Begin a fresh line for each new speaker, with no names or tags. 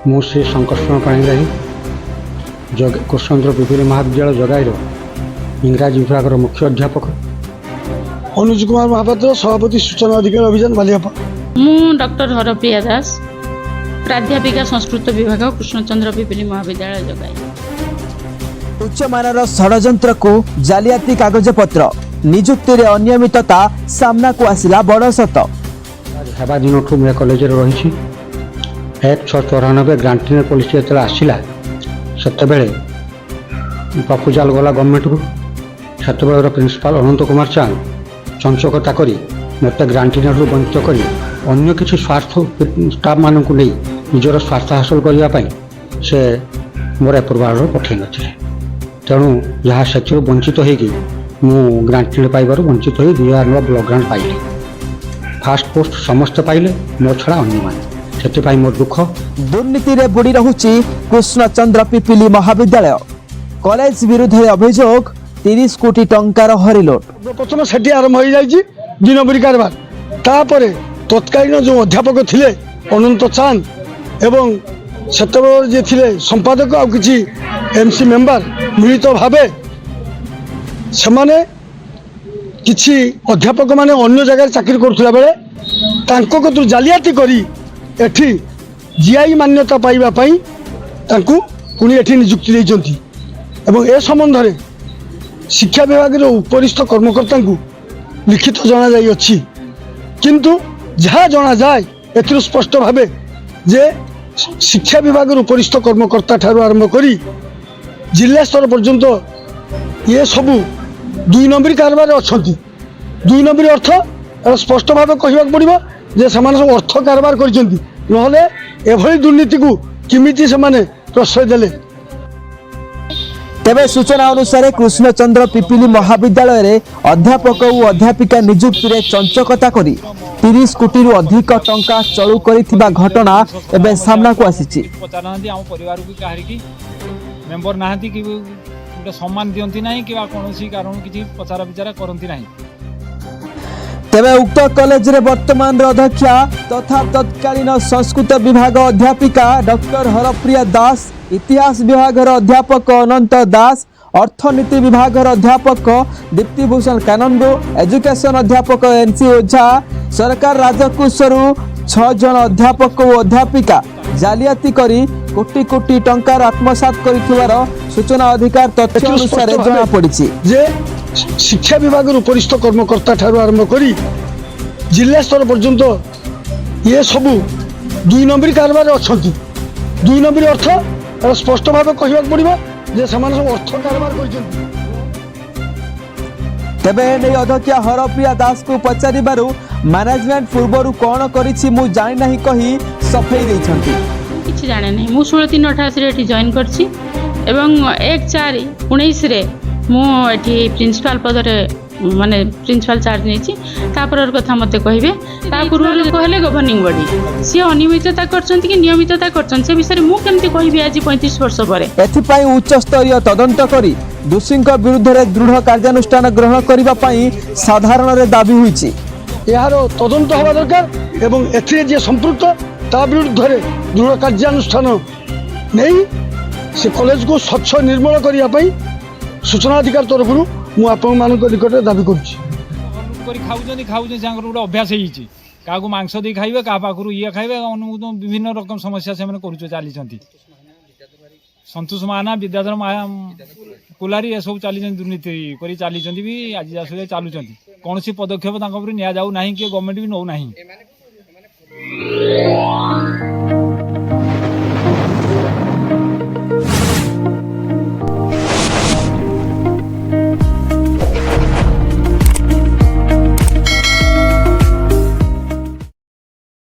ମୁଁ ଶ୍ରୀ ଶଙ୍କର୍ଷଣ ପାଣିଗ୍ରାହୀ, କୃଷ୍ଣଚନ୍ଦ୍ର ପିପିଲି ମହାବିଦ୍ୟାଳୟ ଜଗାଇର ଇଂରାଜୀ ବିଭାଗର ମୁଖ୍ୟ ଅଧ୍ୟାପକ।
ଅନୁଜ କୁମାର ମହାପାତ୍ର, ସଭାପତି, ସୂଚନା ଅଧିକାର ଅଭିଯାନ, ବାଲିଆପାଳ।
ମୁଁ ଡକ୍ଟର ହରପ୍ରିୟା ଦାସ, ପ୍ରାଧ୍ୟାପିକା, ସଂସ୍କୃତ ବିଭାଗ, କୃଷ୍ଣଚନ୍ଦ୍ର ପିପିଲି ମହାବିଦ୍ୟାଳୟ, ଜଗାଇ।
ଉଚ୍ଚମାନର ଷଡ଼ଯନ୍ତ୍ରକୁ ଜାଲିଆତି କାଗଜପତ୍ର, ନିଯୁକ୍ତିରେ ଅନିୟମିତତା, ସାମ୍ନାକୁ ଆସିଲା ବଡ଼ ସତ।
ହେବା ଦିନଠୁ ମୁଁ ଏ କଲେଜରେ ରହିଛି। 1/6/94 ଗ୍ରାଣ୍ଟ ପଲିସି ଯେତେବେଳେ ଆସିଲା, ସେତେବେଳେ ପ୍ରପୋଜାଲ ଗଲା ଗଭର୍ଣ୍ଣମେଣ୍ଟକୁ। ସେତେବେଳର ପ୍ରିନ୍ସିପାଲ ଅନନ୍ତ କୁମାର ଚାନ୍ଦ ଚଞ୍ଚକତା କରି ମୋତେ ଗ୍ରାଣ୍ଟ-ଇନ୍-ଏଡ୍ରୁ ବଞ୍ଚିତ କରି ଅନ୍ୟ କିଛି ସ୍ୱାର୍ଥ ଷ୍ଟାଫ୍ମାନଙ୍କୁ ନେଇ ନିଜର ସ୍ୱାର୍ଥ ହାସଲ କରିବା ପାଇଁ ସେ ମୋର ଏପ୍ରୁଭାଲ ପଠାଇ ନଥିଲେ। ତେଣୁ ଯାହା ସେଥିରୁ ବଞ୍ଚିତ ହେଇକି ମୁଁ ଗ୍ରାଣ୍ଟ ପାଇବାରୁ ବଞ୍ଚିତ ହୋଇ 2009 ବ୍ଲକ୍ ଗ୍ରାଣ୍ଟ ପାଇଲି। ଫାଷ୍ଟ ପୋଷ୍ଟ ସମସ୍ତେ ପାଇଲେ, ମୋ ଛଡ଼ା ଅନ୍ୟମାନେ। ସେଥିପାଇଁ ମୋର ଦୁଃଖ।
ଦୁର୍ନୀତିରେ ବୁଡ଼ି ରହୁଛି କୃଷ୍ଣଚନ୍ଦ୍ର ପିପିଲି ମହାବିଦ୍ୟାଳୟ। କଲେଜ ବିରୁଦ୍ଧରେ ଅଭିଯୋଗ, 30 କୋଟି ଟଙ୍କାର ହରିଲୁଟ।
ପ୍ରଥମେ ସେଠି ଆରମ୍ଭ ହୋଇଯାଇଛି ଦୁଇ ନମ୍ବରୀ କାରବାର। ତାପରେ ତତ୍କାଳୀନ ଯେଉଁ ଅଧ୍ୟାପକ ଥିଲେ ଅନନ୍ତ ଚାନ୍ଦ ଏବଂ ସେତେବେଳେ ଯିଏ ଥିଲେ ସମ୍ପାଦକ ଆଉ କିଛି ଏମ୍ ସି ମେମ୍ବର, ମିଳିତ ଭାବେ ସେମାନେ କିଛି ଅଧ୍ୟାପକମାନେ ଅନ୍ୟ ଜାଗାରେ ଚାକିରି କରୁଥିଲା ବେଳେ ତାଙ୍କ କତିରୁ ଜାଲିଆତି କରି ଏଠି ଜିଆଇ ମାନ୍ୟତା ପାଇବା ପାଇଁ ତାଙ୍କୁ ପୁଣି ଏଠି ନିଯୁକ୍ତି ଦେଇଛନ୍ତି। ଏବଂ ଏ ସମ୍ବନ୍ଧରେ ଶିକ୍ଷା ବିଭାଗର ଉପରିସ୍ଥ କର୍ମକର୍ତ୍ତାଙ୍କୁ ଲିଖିତ ଜଣାଯାଇଅଛି। କିନ୍ତୁ ଯାହା ଜଣାଯାଏ ଏଥିରୁ ସ୍ପଷ୍ଟ ଭାବେ ଯେ ଶିକ୍ଷା ବିଭାଗର ଉପରିସ୍ଥ କର୍ମକର୍ତ୍ତା ଠାରୁ ଆରମ୍ଭ କରି ଜିଲ୍ଲା ସ୍ତର ପର୍ଯ୍ୟନ୍ତ ଇଏ ସବୁ ଦୁଇ ନମ୍ବରୀ କାରବାରରେ ଅଛନ୍ତି। ଦୁଇ ନମ୍ବରୀ ଅର୍ଥ ଏଟା ସ୍ପଷ୍ଟ ଭାବେ କହିବାକୁ ପଡ଼ିବ ଯେ ସେମାନେ ସବୁ ଅର୍ଥ କାରବାର କରିଛନ୍ତି, ନହେଲେ ଏଭଳି ଦୁର୍ନୀତିକୁ କେମିତି ସେମାନେ ପ୍ରଶ୍ରୟ ଦେଲେ?
ତେବେ ସୂଚନା ଅନୁସାରେ କୃଷ୍ଣଚନ୍ଦ୍ର ପିପିଲି ମହାବିଦ୍ୟାଳୟରେ ଅଧ୍ୟାପକ ଓ ଅଧ୍ୟାପିକା ନିଯୁକ୍ତିରେ ଚଞ୍ଚକତା କରି 30 କୋଟିରୁ ଅଧିକ ଟଙ୍କା ଚଳୁ କରିଥିବା ଘଟଣା ଏବେ ସାମ୍ନାକୁ ଆସିଛି।
ପଚାରୁନାହାନ୍ତି ଆମ ପରିବାରକୁ, କାହାରିକି ମେମ୍ବର ନାହାନ୍ତି କି ଗୋଟେ ସମ୍ମାନ ଦିଅନ୍ତି ନାହିଁ କିମ୍ବା କୌଣସି କାରଣରୁ କିଛି ପଚରା ବିଚାରା କରନ୍ତି ନାହିଁ।
ତେବେ ଉକ୍ତ କଲେଜରେ ବର୍ତ୍ତମାନର ଅଧ୍ୟକ୍ଷା ତଥା ତତ୍କାଳୀନ ସଂସ୍କୃତ ବିଭାଗ ଅଧ୍ୟାପିକା ଡକ୍ଟର ହରପ୍ରିୟା ଦାସ, ଇତିହାସ ବିଭାଗର ଅଧ୍ୟାପକ ଅନନ୍ତ ଦାସ, ଅର୍ଥନୀତି ବିଭାଗର ଅଧ୍ୟାପକ ଦୀପ୍ତିଭୂଷଣ କାନୁନଗୋ, ଏଜୁକେସନ ଅଧ୍ୟାପକ ଏନ୍ ସି ଓଝା, ସରକାର ରାଜକୋଷରୁ ଛଅ ଜଣ ଅଧ୍ୟାପକ ଓ ଅଧ୍ୟାପିକା ଜାଲିଆତି କରି କୋଟି କୋଟି ଟଙ୍କାର ଆତ୍ମସାତ କରିଥିବାର ସୂଚନା ଅଧିକାର ତଥ୍ୟ
ଏଥିରୁ
ଅନୁସାରେ
ସ୍ପଷ୍ଟ ଭାବେ
ଜଣାପଡ଼ିଛି।
ଯେ ଶିକ୍ଷା ବିଭାଗର ଉପରିସ୍ଥ କର୍ମକର୍ତ୍ତା ଠାରୁ ଆରମ୍ଭ କରି ଜିଲ୍ଲା ସ୍ତର ପର୍ଯ୍ୟନ୍ତ ଇଏ ସବୁ ଦୁଇ ନମ୍ବରୀ କାରବାରରେ ଅଛନ୍ତି। ଦୁଇ ନମ୍ବରୀ ଅର୍ଥ ଏଟା ସ୍ପଷ୍ଟ ଭାବେ କହିବାକୁ ପଡ଼ିବ ଯେ ସେମାନେ ସବୁ ଅର୍ଥ କାରବାର କରିଛନ୍ତି।
ତେବେ ଏନେଇ ଅଧ୍ୟକ୍ଷା ହରପ୍ରିୟା ଦାସଙ୍କୁ ପଚାରିବାରୁ ମ୍ୟାନେଜମେଣ୍ଟ ପୂର୍ବରୁ କ'ଣ କରିଛି ମୁଁ ଜାଣିନାହିଁ କହି ସଫେଇ ଦେଇଛନ୍ତି।
ମୁଁ କିଛି ଜାଣେ ନାହିଁ। ମୁଁ 16/3/88ରେ ଏଠି ଜଏନ୍ କରିଛି ଏବଂ 1/4/19ରେ ମୁଁ ଏଠି ପ୍ରିନ୍ସିପାଲ ପଦରେ, ମାନେ ପ୍ରିନ୍ସିପାଲ ଚାର୍ଜ ନେଇଛି। ତାପରର କଥା ମୋତେ କହିବେ। ତା ପୂର୍ବରୁ କହିଲେ ଗଭର୍ଣ୍ଣିଂ ବଡି ସିଏ ଅନିୟମିତତା କରିଛନ୍ତି କି ନିୟମିତତା କରିଛନ୍ତି, ସେ ବିଷୟରେ ମୁଁ କେମିତି କହିବି ଆଜି 35 ବର୍ଷ ପରେ?
ଏଥିପାଇଁ ଉଚ୍ଚସ୍ତରୀୟ ତଦନ୍ତ କରି ଦୋଷୀଙ୍କ ବିରୁଦ୍ଧରେ ଦୃଢ଼ କାର୍ଯ୍ୟାନୁଷ୍ଠାନ ଗ୍ରହଣ କରିବା ପାଇଁ ସାଧାରଣରେ ଦାବି ହୋଇଛି।
ଏହାର ତଦନ୍ତ ହେବା ଦରକାର ଏବଂ ଏଥିରେ ଯିଏ ସମ୍ପୃକ୍ତ ତା ବିରୁଦ୍ଧରେ ଦୃଢ଼ କାର୍ଯ୍ୟାନୁଷ୍ଠାନ ନେଇ ସେ କଲେଜକୁ ସ୍ୱଚ୍ଛ ନିର୍ମଳ କରିବା ପାଇଁ ସୂଚନା ଅଧିକାର ତରଫରୁ ମୁଁ ଆପଣମାନଙ୍କ ନିକଟରେ ଦାବି କରୁଛି।
କରି ଖାଉଛନ୍ତି ଖାଉଛନ୍ତି, ତାଙ୍କର ଗୋଟେ ଅଭ୍ୟାସ ହେଇଯାଇଛି। କାହାକୁ ମାଂସ ଦେଇ ଖାଇବେ, କାହା ପାଖରୁ ଇଏ ଖାଇବେ, ଅନୁଭୂତ ବିଭିନ୍ନ ରକମ ସମସ୍ୟା ସେମାନେ କରୁଛ ଚାଲିଛନ୍ତି। ସନ୍ତୋଷ ମାହାନା, ବିଦ୍ୟାଧର ମହା କୁଲାରୀ, ଏସବୁ ଚାଲିଛନ୍ତି, ଦୁର୍ନୀତି କରି ଚାଲିଛନ୍ତି ବି, ଆଜି ଯା ସୁଦ୍ଧା ଚାଲୁଛନ୍ତି। କୌଣସି ପଦକ୍ଷେପ ତାଙ୍କ ଉପରେ ନିଆଯାଉ ନାହିଁ କି ଗଭର୍ଣ୍ଣମେଣ୍ଟ ବି ନେଉନାହିଁ।